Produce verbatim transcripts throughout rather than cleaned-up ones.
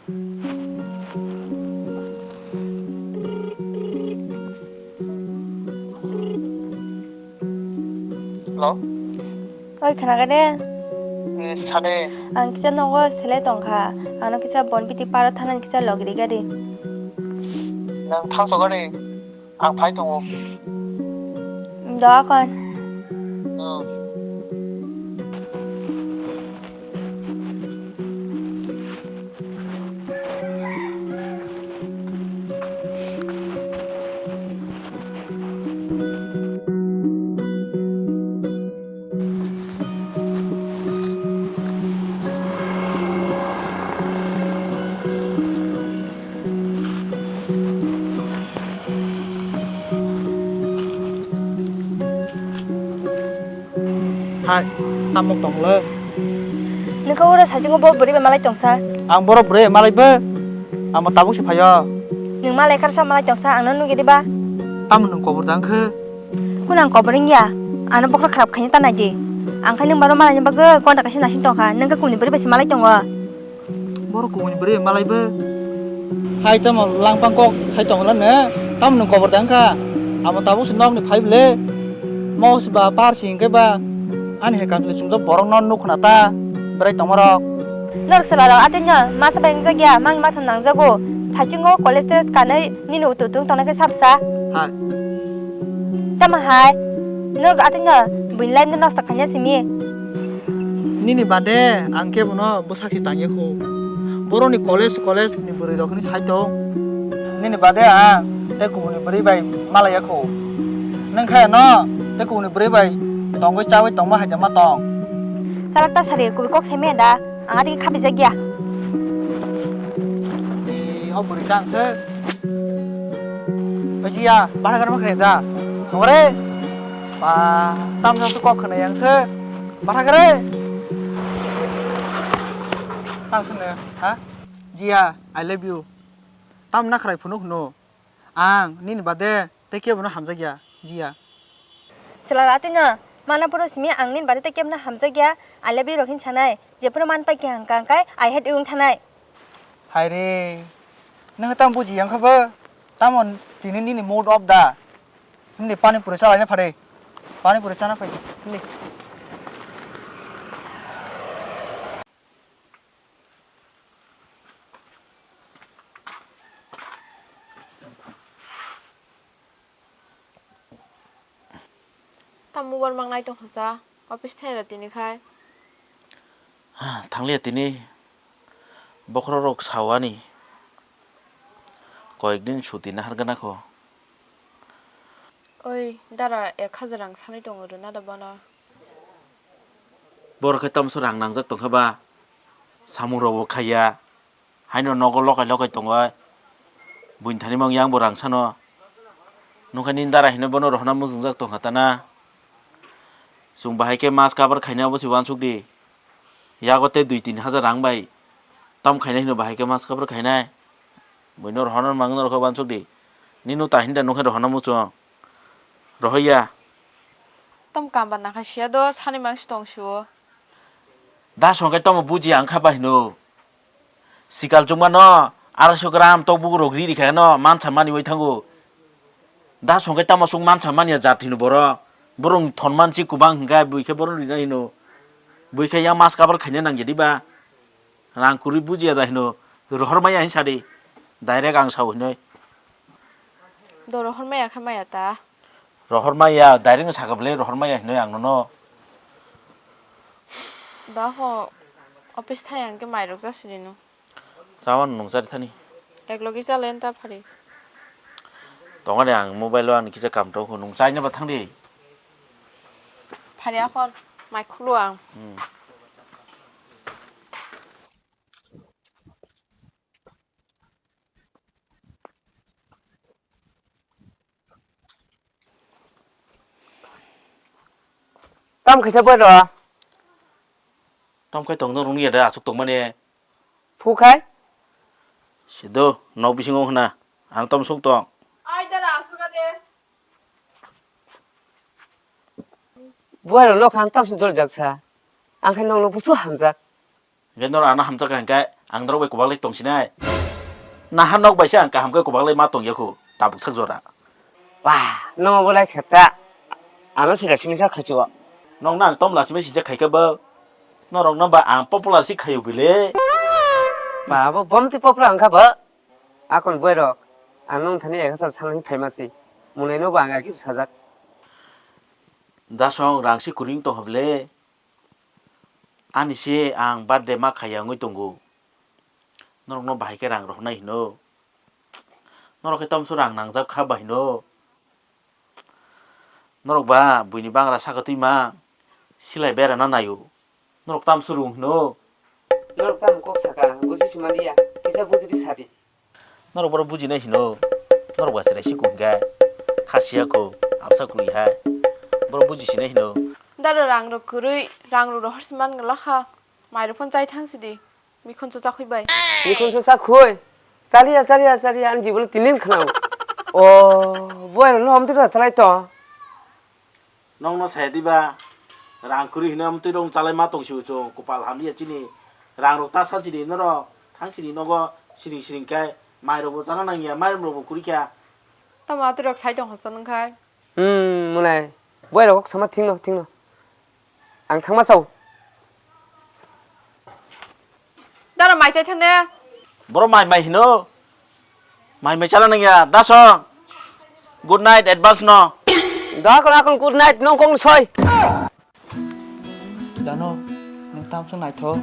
Hello? Oi, khnaga de? Eh, sade. Ang kisa nogo selai tongkha. Ano kisa Bonpiti paro thanani kisa logri gari. Nang thangso gari. Ang phai tongo. Doa kon. Hmm. Hai, tamo tonglo? Nokha oro saichungo bo bwrwi bai malai tongsa. Ang borok bwrwi malai bo. Amo tabuk se phaio. Nwng malai kharsa malai tongsa, ang no nugwi diba? Tamo nwng kobor da wngkhe? Kun ang kobor wngya? Ano bokhorok kharap khaina ta nai di. Ang khai nwng baro malai ni bagwi konda kaisa nasing tongkha. Nwng khe kumni bwrwi bai se malai tongo. Borok kubuni bwrwi malai bo. Hai tamo langpang kok sai tongo lano. Tamo nwng kobor da wngkha. Amo tabuk se nokni phai bwle. Mos ba par si hwnkhe ba ani hai kanchwlwi chumjak borok no nuk khna ta. Bwrwi tongma rok. Norok sala rok atwi no masa bai wngjakya mang matha nangjago. Thaichungo college dress kanwi nini utu tung tongnai khe sabsa. Hai. Tamo hai? Norok atwi no buini life no nosto khaina simi. Nini bade ang khe bono bwsak se tangya kho. Borokni college, college ni bwrwi rok hwnwi sai tong. Nini bade ang tei kubuni bwrwi bai malaiya kho. Nwng khe no tei kubuni bwrwi bai tongwi chawi tongma hai ma tong. Chalak ta sari kubui kok sai maya da, ang atwi khe khapijakya. Ni o bwrwi tang se. Paisiya, bara garma kre da. Tongre. Pa, tamsa su kok khna yang se. Bara gare. Tang sene, ha? Jia, I love you. Tam nakhrai phunuk no. Ang nini bade tei kebo no hamjakya, Jia. Chwla rati no, mana poro simi ang nini bade tei kebo no hamjakya, I love you rok hin sanai. Jephuru man pai khe hangka hangkai, I hate you wng thanai. Hai re, nwng tam buji yang kha bo? Tamo tini nini mood off da? Hindi pani puri chalai na phari. Pani puri chana phai. Hindi. Tamo borok mang nai tongkha sa, office thai ra tini khai. Thangliya tini, bokhorok rok sawani, koyek din suti nahar gana kho. Oi, dara ek hajar rang sanai tongo rwna da bono. Borok khe tamso rang nangjak tongkha ba, samung rok bo khaiya. Haino nogo lokai lokai tongo. Buini thani mang yang bo rang sano. Nungkha nini dara hino bono rohorna mujungjak tongkha tana. Chwng bahai khe mas cover khaina obo se uansuk di. Yago tei dui tin hajar rang bai. Tam khaina hino bahai khe mas cover khainai. Buino rohorna mang norokhe uansuk di. Nini ta hinda nungkhe rohorna muchung. Rohoya. Tam kamba nakha siya do sani mang si tong sio. Da songkhe tamo buji ang kha bahino. Sikal chukmano araiso gram tok bukurok ri rikha no mansa mani oi thango. Da songkhe tamo sung mansa mania jat hino borok. Borok thon mansi kubang hwnkhe buikhe borok rina hino. Buikhe yang mas cover khaina nangya diba. Rang kwrwi bujiya da hino. Rohor maya hin sadi. Direct ang sao hinoi. Do rohor maya khe maya ta. Rohor maya, direct no sakha bwle rohor maya hinoi ang nono. Da ho, office thai ang khe mai rok jasini no. Chawan nung chari thani. Ek logi chale ta phari. Tongani ang mobile o ang kisa kam tong nung chaina ba thangdi. Phari akhon mai khulu ang. Hmm. Tam khaisa bwrwi rw? Tam khai tong nw rwngya da aswk tongmani. Phu khai? Sido nok bisingo khna. Ano tam suk tong. Ai dara aswk de. Buai rw lokha ang tam suk jol jak sa. Ang khai nokno busu hamjak. Hingke norok ano hamjakha hingke ang norok bai kwbang lai tong sinai. Naha nok bai se ang kaham khe kwbang lai ma tong ya khu, tabuk sak jora. Ba, no bo lai kheta. Ano sida simi sa khachu. Nokno ang tom la simi sinjak khai khe bo. Norokno ba ang popular si khayo bile. Ba, bo bom ti popular ang kha bo. Akon boy rok. Ang nung thani ekasar sanani phaima si. Mulai no bo ang agib sajak. Dasong rang si kuring tong hable. Ani se ang birthday ma khaya wngwi tongo. Norokno bahai khe rang rohornai hino. Norok khe tamso rang nangjak kha ba hino. Norok ba buini bangra saka twi ma silai berana naio. Norok tamso rung hino. Norok tamo kok saka, buji sima diya. Kisa buji di sadi. Norok boro bujinai hino. Norok ba chwrai si kung khe. Khasiya kho, absa kului hai. Boro buji sinai hino. Daro rang rok kwrwi, rang rok rohor si man gala kha. Mai rok phon chai thang sidi. Mikhon chocha khwi bai. Mikhon chocha khwi. Chaliya, chaliya, chaliya, ani jibon tinin khwnao. O, buai rok no omtwi rw thalai to. Nokno saya diba, rang kwrwi hino omtwi rok chalai ma tong si chwng, kwpal hamya chini. Rang rok ta san chini norok, thang sini nogo siring siring khe, mai rok bo chana nangya, mai rok bo kwrwi kha. Tamo atwi rok sai tong hosto nung khai. Hmm, mulai. Buai rok sama thingno, thingno. Ang thangma sao. Dara mai chai thane. Boro mai mai hino. Mai mai chana nangya. Daso. Good night advance no. Da kon akon good night nong kong soi. Jano, nung tamso naitho.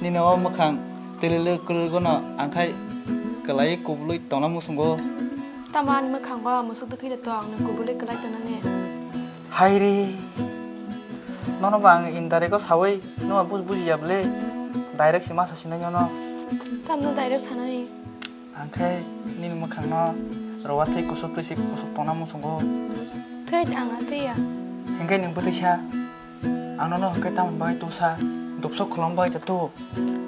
Nini o mwkhang twlwlw kwrwgono angkhai kwlai kubului tongna muchungo. Tamo ani mwkhango musuk dwkhwi de tong, nung kubului kwlai tongnani. Haire. Nono ba ang indirect o sawi, numa buj bujiya bwle. Direct se ma sasinai nono. Tamno direct sanani? Ang khe nini mwkhangno rowa thwi kusuk twi si kusuk tongna muchungo. Thwit ang atwi ya. Hinkhe nwng bwtwi sa. Ang nono hinkhe tamoni bagwi tusa. Dopsok khulum bagwi ta tu.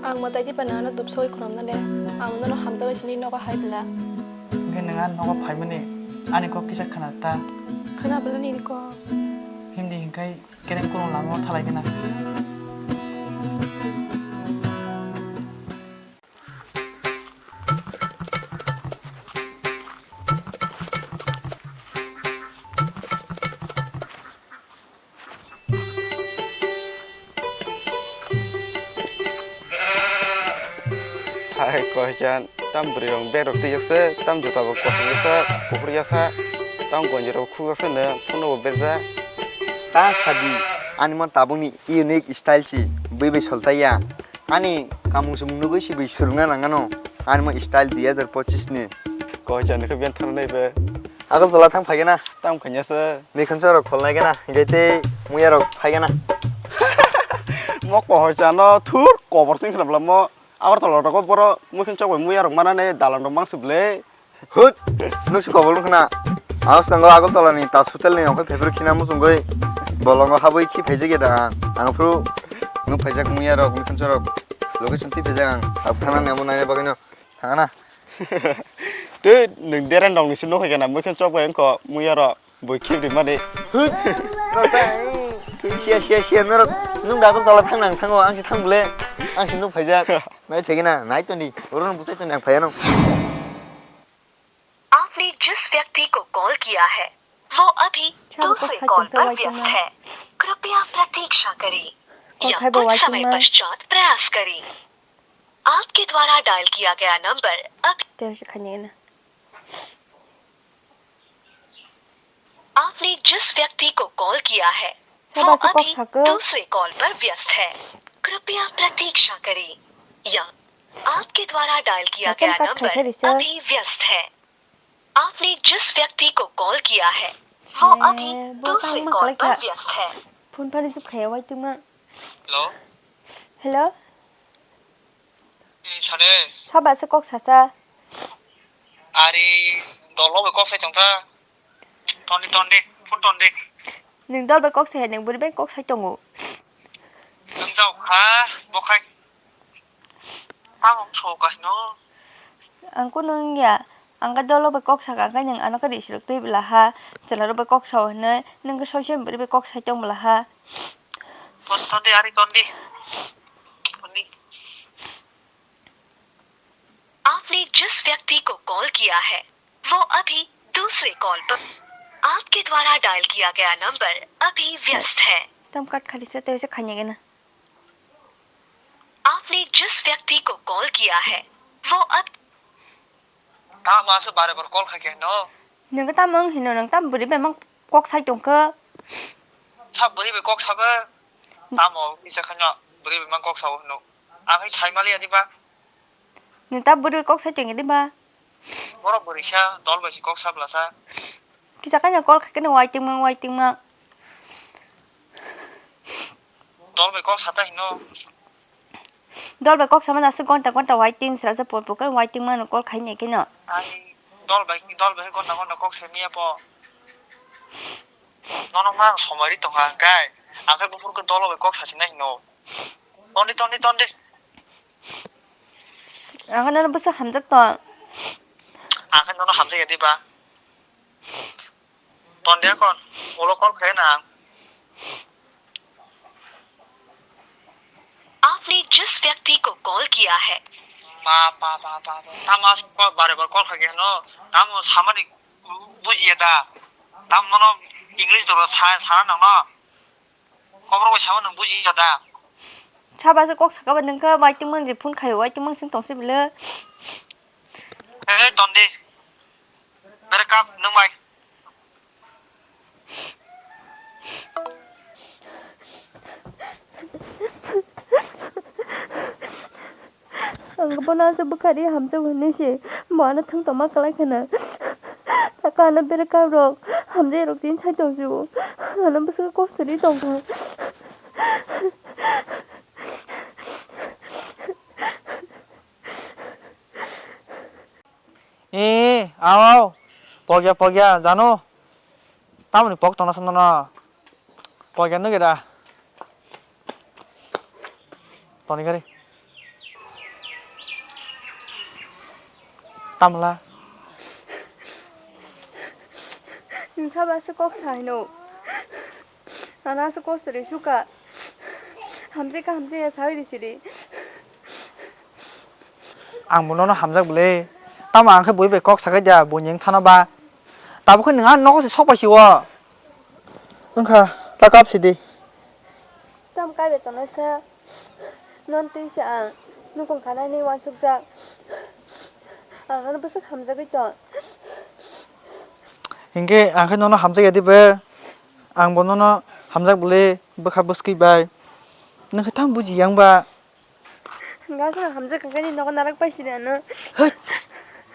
Ang mwtai tipa nangano dopsogwi khulumna de. Ang nono hamjagwi sini nogo hai bwla. Hinkhe nwng ani nogo phaimani ani kok kisa khna ta. Khna bwla nini kok. Himdi hinkhe kereng kurung lama o thalai gana. Hai, koijan, tam bwrwi rok bag rok twijak se, tam juta bo kosom jasa, kuphur jasa, tam gonji rok khuk jasa no, phone bo berjak. Ta sadi, ani man tabuk ni unique style si, bui bai soltai ya. Ani kamung sumung nugui si bui surungna nang ano. Ani mo style dui hazar pochis ni. Koi chani khe ben thang nai be. Agartala thang phai gana. Tam khanya se. Mikhon chorok khol nai gana. Hinkhe tei muya rok phai gana. Mo koi chano thur kobor sing khna bla mo. Agartala rok boro mukhon chok bai muya rok mana ne dalan rok mang se ble. Hut! Nwng se kobol wngkha na? Ang swkango Agartala ni Taj Hotel ni ongkhai phaiphuru khina muchungwi bolongo habwi khi phaijak ya da ang. Ang phuru nwng phaijak muya rok, mikhon chorok location twi phaijak ang. Abo thangna ni abo naina bagwi no thangna. Tei nwng deren rok ni se nukha khe na mikhon chok bai wngkho muya rok. Bui khibri mani. Hut. Siya, siya, siya, norok. Nwng dago tola thang nang thango, ang se thang bole. Ang se nuk phaijak. Nai thegi na, nai toni. Oro no busai toni, ang phaiya no. आपने जिस व्यक्ति को कॉल किया है, वो अभी दूसरे कॉल पर व्यस्त है। कृपया प्रतीक्षा करें या कुछ समय पश्चात प्रयास करें। आपके द्वारा डायल किया गया नंबर अभी Tei se khainai na. आपने जिस व्यक्ति को कॉल किया है, वो अभी दूसरे कॉल पर व्यस्त है। कृपया प्रतीक्षा करें या आपके द्वारा डायल किया गया नंबर अभी व्यस्त है। आपने जिस व्यक्ति को कॉल किया है, वो अभी दूसरे कॉल पर व्यस्त है। Phone phani sip khaya wai tuma. Hello? Hello? Sade. Saba se kok sasa. Ari dolo bai kok sai tongta. Tondi, tondi, phone tondi. Nwng dol bai kok sai, nwng bwrwi bai kok sai tongo. Nwng jao kha, bo khai. Tamo so kahino. Ang kunu wngya. Ang khe dolo bai kok saka, ang khe nwng ano khe ri sirok twi bwla ha. Chwla rok bai kok sao hinwi. Nwng khe soisoi bwrwi bai kok sai tong bwla ha. Ton, tondi, ari tondi. Tondi. आपने जिस व्यक्ति को कॉल किया है, वो अभी दूसरे कॉल पर, आपके द्वारा डायल किया गया नंबर अभी व्यस्त है। Tam kat khali se tei se khanya gena. आपने जिस व्यक्ति को कॉल किया है, वो अब Tamo aswk bare bare call khai khe hino? Nwng tamo wng hino, nwng tam bwrwi bai mang kok sai tongkha. Sa bwrwi bai kok sabo? Tamo kisa khanya bwrwi bai mang kok sao hino. Ang hai sai maliya diba? Nwng ta bwrwi kok sai tongya diba? Borok bwrwi sa, dol bai si kok sabla sa. Kisa kanya call khai khe no waiting mang, waiting mang. Dol bai kok sata hino. Dol bai kok sama nasi gonta gonta waiting srasa por por kan waiting mano call khai ne kino. Ai, dol bai, dol bai gonta gonta kok semiya po. Nono ma somari tongha kai. Ang khai buphur ko dol bai kok sasi nai hino. Tondi, tondi, tondi. Ang nono bwsa hamjak tong. Ang khai nono hamjak ya diba? Tondia kon, ulo call khe na. आपने जिस व्यक्ति को कॉल किया है. Pa, pa, pa, pa, pa. Tamo aswk call, bare bare call khai khe no. Tamo samani bujiya da. Tamo no English doro sa, sana nang no. Kobrok bai sabo nwng buji kha da? Sabo se kok saka ba nwng khe waiting mang je phone khaio, waiting mang sing tong se bwle. Hei, ton di. Bere kap nwng bai. Ang bono aswk bwkhari hamjak hwnwi se bo ano thwng tongma kwlai kheno. Saka ano bere kap rok hamjak rok chini sai tong se o. Ano bwswk kok sari tong kha. Ee, ao, ao. Pokya, pokya, jano. Tamoni pok tongna sano no. Pokya nugi da. Toni gari. Tamla. Nwng sabo aswk kok sa hino. Ano aswk kosto ri suka. Hamjai ka hamjai ya sawi ri siri. Ang bo nono hamjak bwle. Tamo ang khe bui bai kok sakai dia, bui ni wngthano ba. Tabuk khe nwng ang nogo se sok pai si o. Wngkha, ta kap sidi. Tam kaibe tongnai sa. Non twi se ang nukung khanai ni uansukjak. Ang nono bwswk hamjagwi tong. Hinkhe ang khe nono hamjak ya dibe. Ang bo nono hamjak bwle bwkha bwskwi bai. Nwng khe tamo buji yang ba. Hwnkhe aswk hamjak hwnkhe ni nogo narak pai sidi ano. Hei!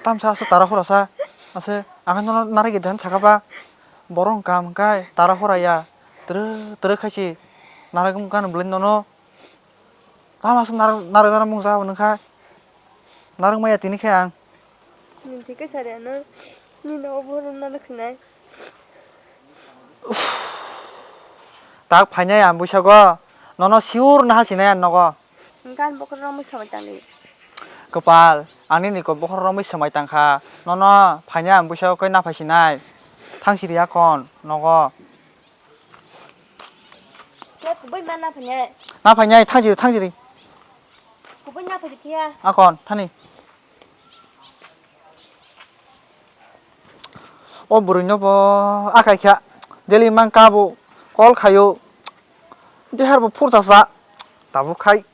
Tamsa aswk tara hora sa. Ase ang khe nono narak ya dihan saka ba. Borok wngkha hwnkhe tara hora ya. Twrwk twrwk khai se narak wngkha no bwle nono. Tamo aswk narak narak narak mungsa abo nungkha. Narak maya tini khe ang. Nini thik khe sari ano. Nini nogo bohrok narak sinai. Tak phainai ang buisago. Nono sure naha sinai ang nogo. Gan bokhorok mui samai tangdi. Kwpal, ani ni kok bokhorok mui samai tangkha. Nono phainai ang buisago koi naphai sinai. Thang siri akon nogo. Khe kubui ma na phainai. Na phainai, thangjiri, thangjiri. Kubui na phaidi phiya. Akon, thani. O bwrwino bo akai kha. Daily mang kabo, call khaio. Dehar bo phursa sa. Tabuk khai.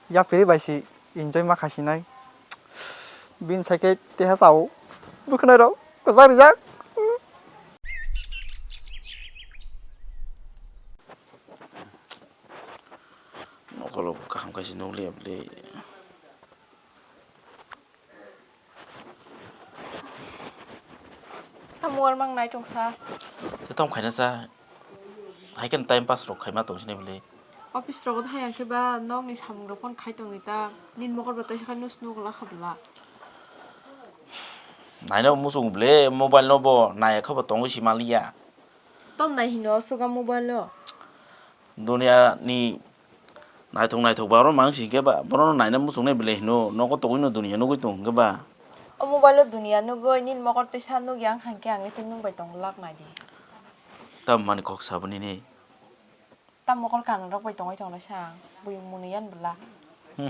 Yapiri bai si enjoy ma khasinai. Bini sai khe teha sao. Bwkhwnai rok kwchak rijak. Nokolo kaham khe se nukliya bwle. Tamo war mang nai tongsa. Te tamo khaina cha. Hai khe time pass rok khaima tong sini bwle. Office rogo thai ang khe ba nokni samung rok phone khai tong di ta. Nini mokol bo taisa khe nus nuk la kha bwla. Naina muchung bwle mobile no bo nai khe bo tongwi si maliya. Tom nai hino suga mobile o. Dunia ni naithok naithok ba oro mang si khe ba bono naina muchung nai bwle hino nogo tongwi no dunia nugwi tong khe ba. O mobile o dunia nugwi nini mokol taisa nukya wngkha khe ang le tei nwng bai tong lak nai di. Tam mani kok sabo nini. Tam mokol kanarok bai tongwi tonglaisa ang, buiyong mwnwi yan bwla. Hmm.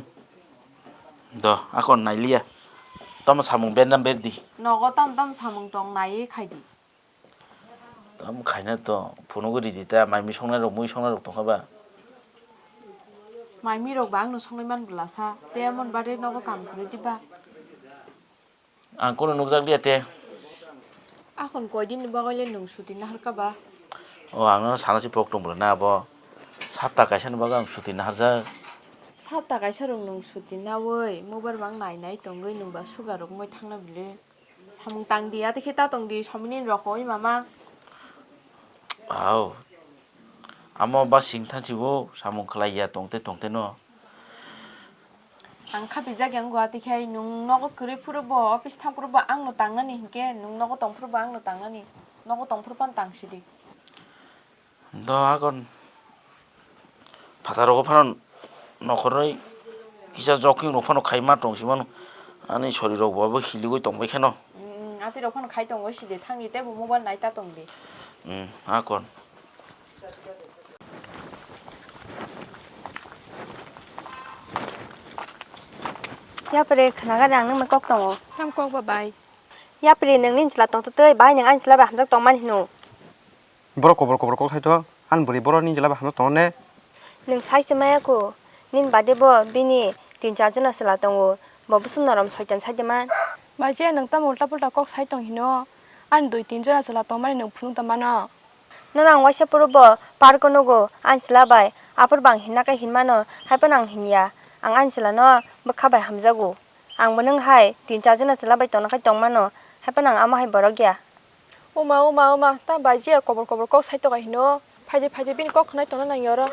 Do, akon nailiya. Tamo samung berdam berdi. Nogo tam tam samung tong nai khai di. Tam khaina to phunugwi ridi ta, mai mi songnai rok, mui songnai rok tongkha ba. Mai mi rok ba ang no songnai man bwla sa, te emon bade nogo kam kwrwi di ba. Ang kono nukjak liya te. Akhon koi din ni bagwi le nwng suti naharkha ba? O, ang no sana si pok tong bwla na abo. Sapta kaisa ni bagwi ang suti naharjak. Sapta kaisa rok nwng suti nawi mobile mang nai nai tongwi nwng ba sugar rok moi thangna bile. Samung tang di, ati khe ta tong di, somini rok oi mama. Au. Amo ba sing thansi bo samung khlai ya tongte tongte no. Ang khapijak yang gua tikhe nwng nogo kwrwi phuru bo office thang phuru bo ang no tangnani hinkhe nwng nogo tong phuru bo ang no tangnani. Nogo tong phuru pan tang sidi. Do agon phataro phano nokhoroi kisa joking rok phano khaima tong simano. Ani sori rok bo hiligoi tong bai kheno. Mm, ati rok phano khai tong sidi thangni tebo mobile nai ta tong di. Mm, akon. Yapri khnaga nang nang kok tongo. Tam kok ba bai. Yapri nang nin chla tong tei bai nang ani chla ba hamjak tong man hino. Borok kobor kobor kok sai to, ani bwrwi borok nin chla ba hamjak tongo ne. Nang sai se maya ko, nin bade bo bini tin char jona chla tongo, bo bwswk norom soitan sai de man. Bai je nang tamo ulta pulta kok sai tong hino, ani dui tin jona chla tong mani nang phunuk da mano. Nono ang waisa phuru bo park o nugo, ani chwla bai aphuru bo ang hinna khe hinmano, hai phano ang hinya. Ang ani chwla no bwkha bai hamjago. Ang bo nwng hai tin char jona chwla bai tongna khai tongmano, hai phano ang amo hai borok ya. Oma, oma, oma, ta bai je kobor kobor kok sai toka hino. Phaidi, phaidi bini kok khwnai tongna nangya oro.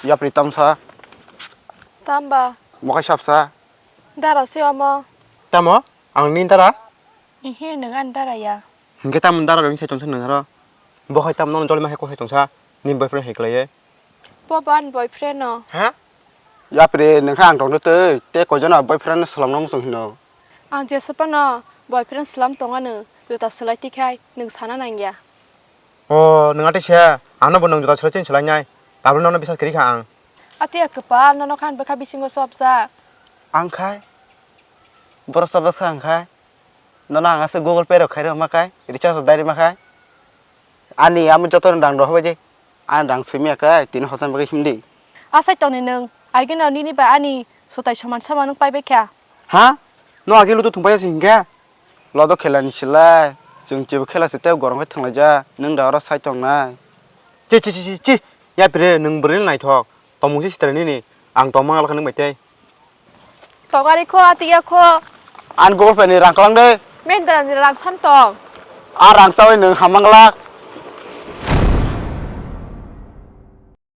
Yapri tamsa. Tamba. Mokai sapsa. Dara se omo. Tamo? Ang ni dara? Ehe, nwng ani dara ya. Hinkhe tamo dara rokni sai tongsa nwng aro? Bo hai tamo nono jolima hai kok sai tongsa? Ni boyfriend hai kwlaiye? Bo bo ani boyfriend no. Ha? Yapri, nwng khe ang tongtwi twi, tei koijono boyfriend no swlamno muchung hino? Ang jesa phano boyfriend swlam tongano, juta swlai tikhai nwng sana nangya. O, nwng atisa, ano bo nwng juta swlai chini swlainai. Tabuk nono biswas kwrwi kha ang. Atiya kwpal, nono khan bwkha bisingo chopjak. Ang khai? Borok chopjak sa ang khai? Nono ang aswk Google Pay rok khairok ma khai, recharge rok dairima khai. Ani amo joto rang rok hobai de. Ani rang swimya khai, tini hosan bagwi himdi. Asai tongni nwng, agino nini bai ani sotai soman sama nwng paibai kha. Ha? No agi lutu thumpai asi hinkhe? Lodo khelani silai, chwng chibo khela se tei gorong khe thanglaijak, nwng da oro sai tongnai. Chi, chi, chi, chi, chi. Yapri, nwng bwrwino naithok. Tongmung se sitrai nini. Ang tongmung alakha nwng bai tei. Tokari kho, atiya kho. Ani Google Pay ni rang kwlang de. Mendra ni rang san tong. A rang chawi nwng hamang glak.